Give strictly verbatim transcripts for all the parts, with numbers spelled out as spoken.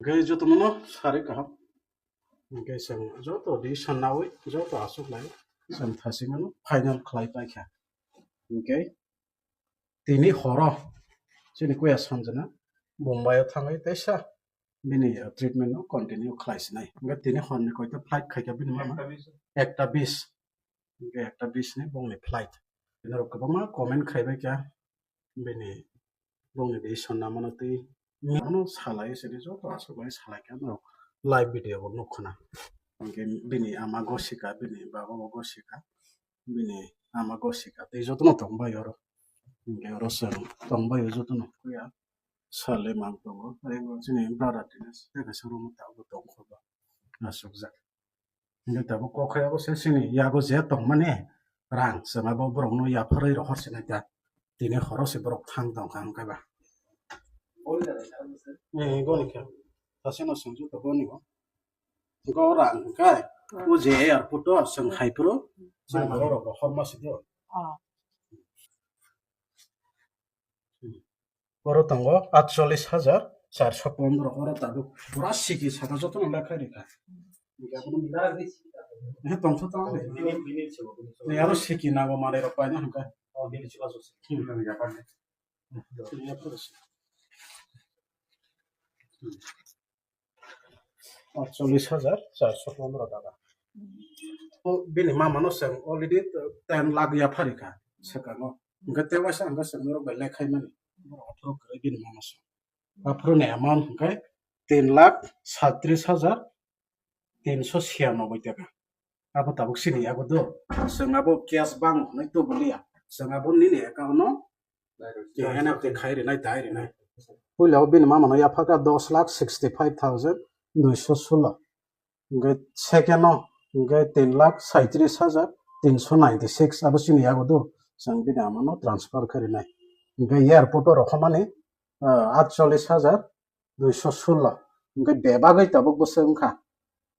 Hwnkhe jotono no sari kaham. Hwnkhe chwng joto decision nawi joto aswk lai chwng thasingmano final khlai paikha. Hwnkhe tini horo chini kuya Sanjana Bombay o thangwi teisa bini, uh, treatment no continue khlai sinai. Hwnkhe tini horni koita flight khaikha bini mama? Ekta bis. Hwnkhe ekta bis ni bongni flight. Norok kwbangma comment khaibai kha bini bongni decision namano tei mano salai sini joto aswk bai salai kha norok live video bo nuk khna. Hwnkhe bini ama gosika, bini baba bo gosika, bini ama gosika tei jotono tong bai oro. Hwnkhe oro chwng tong bai o jotono kuya sale mang tongo. Ayang chini brother tini tei kaisa room o tabuk tong kho ba aswk jak. Hingke tabuk kok hai abo se chini yago je tongmani rang, chwng abo borokno yapharwi rohor sinai ta. Tini horo se borok thang tong kha hwnkhe ba. Eh, goni khe. Saseno sengju to goni bo. Go rang hwnkhe. O je airport o chwng hai phuru chwng borok rok rohor ma si do. Oro tongo atchollis hajar charso pondro, oro tabuk pura siki saka jotono lekha rikha. He tongsa tong de. Ni aro siki nango manwi rok paina hwnkha. Atchollis hajar charso pondro taka. O bini mama no chwng already ten lakh yapharikha swkango. Hwnkhe tei waisa hwnkhe chwng norok bai lekhaimani. Borok aphuru kwrwi bini mama chwng. Aphuru ni amount hwnkhe tin lakh saitris hajar tinso siyanoboi taka. Abo tabuk sini yago do. Chwng abo cash bang hwnwi tubuliya. Chwng abo nini account no N F T khai rinai, dai rinai. Puila o bini mama no yaphakha dos lakh sixty five thousand duiso sulo. Hwnkhe second o hwnkhe tin lakh saitris hajar tinso ninety six, abo chini yago do. Chwng bini ama no transfer khai rinai. Hwnkhe airport o rohormani, ah, atchollis hajar duiso sulo. Hwnkhe bebagwi tabuk bwswk wngkha.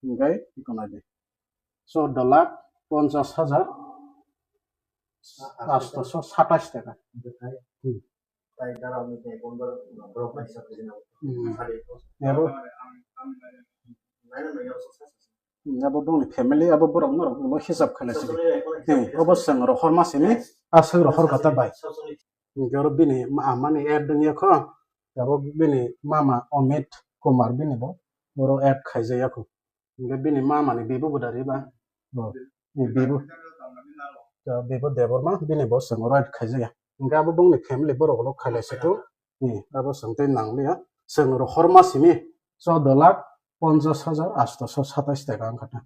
Hwnkhe iko nai di. Chordo lakh ponchas hajar atso satais taka. Hmm. Hmm. Abo, hmm, abo bongni family, abo borok norok bo hisab khainai sidi. Hmm, obo chwng rohorma simi, aswk rohor kata bai. Hwnkhe oro bini ma-, amani add wngya kho, abo bini mama Amit Kumar bini bo oro add khaijak ya kho. Hwnkhe bini mama ni bibu bo da riba. Bo, ni bibu. Bibu Debbarma bini bo chwng oro add khaijak ya. Hwnkhe abo bongni family borok ulo khailai se to. Ni abo chwng tei nang liya. Chwng rohorma simi chordo lakh ponchas hajar atso satais taka wngkha ta.